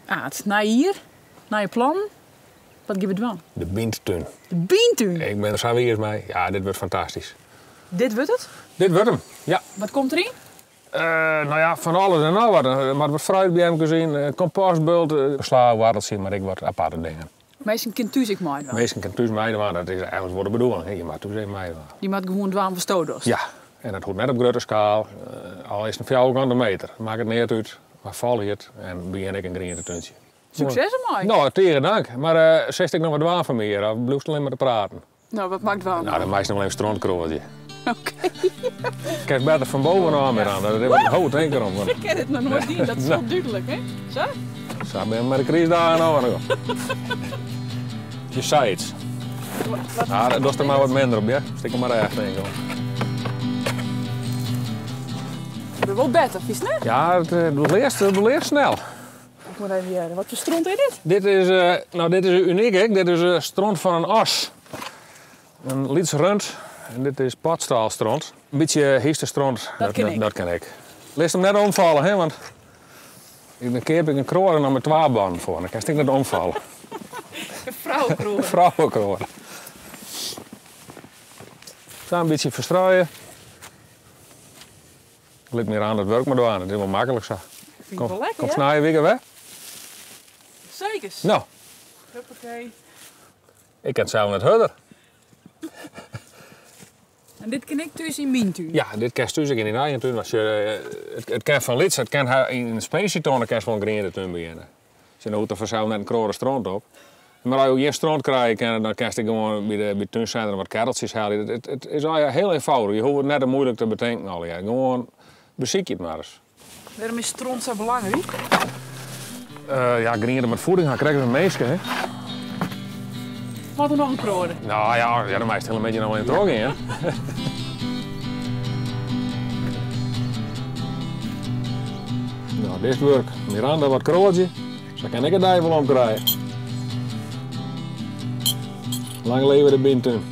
Aart, nij jier, nije plannen. Wat gean we dwaan? De Byntún. De Byntún? Ik bin der sa wiis mei. Ja, dit wurdt fantastysk. Dit wurdt it? Dit wurdt him, ja. Wat komt deryn? No ja, fan alles en noch wat. Der moat wat fruitbeamkes yn, kompostbult, slaagwoarteltsje, mar ek wat aparte dingen. Minsken kinne thús ek meidwaan? Minsken kinne thús meidwaan, dat is eigentlik wol de bedoeling. Hè. Je moatte thús even meidwaan. Je moatte gewoan dwaan watsto dochst? Ja, en dat hoecht net op grutte skaal. Al is it in fjouwerkante meter, makket neat út. Mar folje it en begjin ek in grientetúntsje. Sukses dermei! No, tige dank. Mar silst ek noch wat dwaan foar my hjir, of bliuwst allinnich mar te praten? No, wat moat ik dwaan? No, dan meist noch wol even stront kroadzje. Oké. Kinst better fan boven ôf mear aan, dat is wat ho, tink derom. Ik ha dit noch noait dien, dat is wol dúdlik, hè? Sa? Sa binne we mei de krystdagen ôf. Je sei iets. Ah, dat dochst der mar wat minder op, hear. Stik der mar echt tink om. Ik bin wol better, fynst net? Ja, it learst, it learst snel. Ik moat even hearre, wat foar stront is dit? Dit is, no, dit is unyk ek. Dit is stront fan in os. In lyts rund. En dit is potstaalstront. In bytsje hynstestront. Dat kin ek. Dat kin ek. Litst him net omfalle, hè, want dan keap ik in kroade noch mei twa bannen foar. Dan kinst ek net omfalle. In frouwekroade. In frouwekroade. Sa in bytsje ferstruie. Lit Miranda it wurk mar dwaan, it is wol maklik sa. Fyn ik wol lekker, Komst nije wike wer? Sekers. No. Huppakee. Ik kin it sels net hurder. En dit kin ik thús yn myn tún? Ja, dit kinst thús ek yn dyn eigen tún. Want sjoch, it kin fan lyts, it kin yn in spesietonne kinst wol in grientetún begjinne. Sjoch, no hoecht der fansels net in kroade stront op. Mar as jo gjin stront krije kinne, dan kinst ek gewoan by de by it túnsintrum wat kerreltsjes helje. It, it is allegear hiel eenfâldich. Je hoege it net te muoilik te betinken allegear. Gewoan besykje it mar ris. Wêrom is stront sa belangryk? Ja, griente moat fieding ha, krekt as in minske, hè. Moat der noch in kroade? No ja, ja, dan meist de hiele middei noch wol even trochgean. No, dit wurk. Miranda wat kroadzje. Sa kin ik in dei wol omkrije. Lang leve de Byntún.